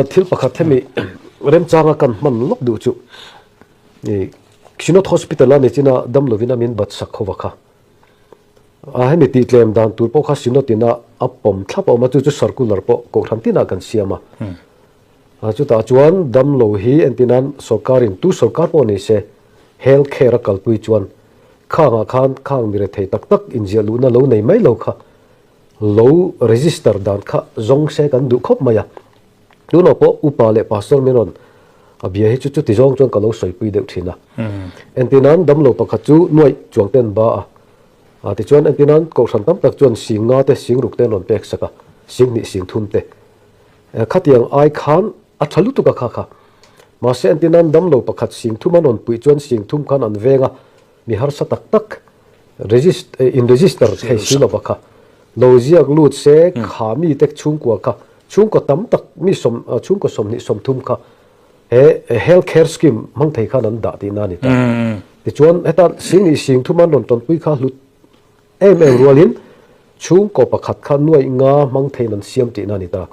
Thil pakhat hemi remchanga kan hman lawk duh chu i Synod Hospital a nichina dam lovin a min bat sak ho va kha. A hemi tih tlem dan tur pawh kha Synod in a a pawm thlap a awm a, chu chu circular pawh kohhran tinah kan siam a. Chutah chuan dam lo hi entinan sorkarin tu sorkar pawh ni se health care a kalpui chuan khangah khan khang mi rethei tak tak inziah luhna lo nei mai lo kha lo register dan kha zawng se kan duh khawp mai a. Tunah pawh upa leh pastor min rawn a bia hi chu chuti zawng chuan ka lo sawipui deuh thin a. Entinan damlo pakhat chu nuaih chuang ten ba a. A tichuan entinan kohhran tam tak chuan sing nga te sing ruk te an rawn pek sak a, sing hnih sing thum te. Khatiang ai khan a tha lutuk a kha kha. Mahse entinan damlo pakhat sing thum an rawn puih chuan sing thum khan an veng a, mi harsa tak tak in register thei si lova kha lo ziak lut se kha mi te chhungkua kha chhungkaw tam tak mi sawm chhungkaw sawmhnih sawmthum kha he health care scheme hmang thei khan an dah tihna a ni ta. Tichuan heta singnih sing thum an rawn tawnpui kha hlut em em rualin chhungkaw pakhat kha nuaih nga hmang theiin an siam tihna a ni ta.